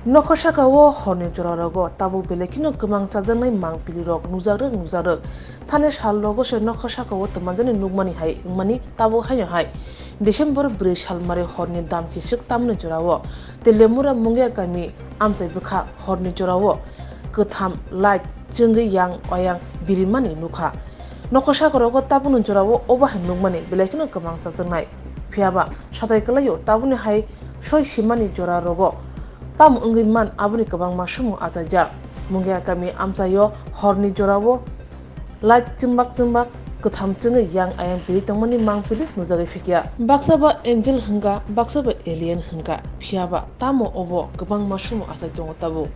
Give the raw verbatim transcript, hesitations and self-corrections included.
Nokha saka o horni jora rogo tabuk belai kheno kwmang chajaknai mangpili rok nujakrwk nujakrwk. Thani sal rogo se nokha saka o twmajani nukmani hai wngmani tabuk haino hai. December bwrwi salmari horni dam chiswk tamni jora o Telemura Mungia kami amchai bwkha horni jora o kwtham light chwngwi yang oyang birimani nukha. Nokha saka rogo tabukni jora o obo hai nukmani belai kheno kwmang chajaknai. Phiyaba satai kwlai o tabukni hai soi simani jora rogo tamo wngwi man aboni kwbangma sumung achaijak. Mungia kami amchaio horni jorao light chwmbak chwmbak kwtham chwngwi yang ayang piri tongmani mangpili nujagwi phikya. Baksa ba angel hwnkha, baksa ba alien hwnkha, phiyaba tamo obo kwbangma sumung achai tongo tabuk.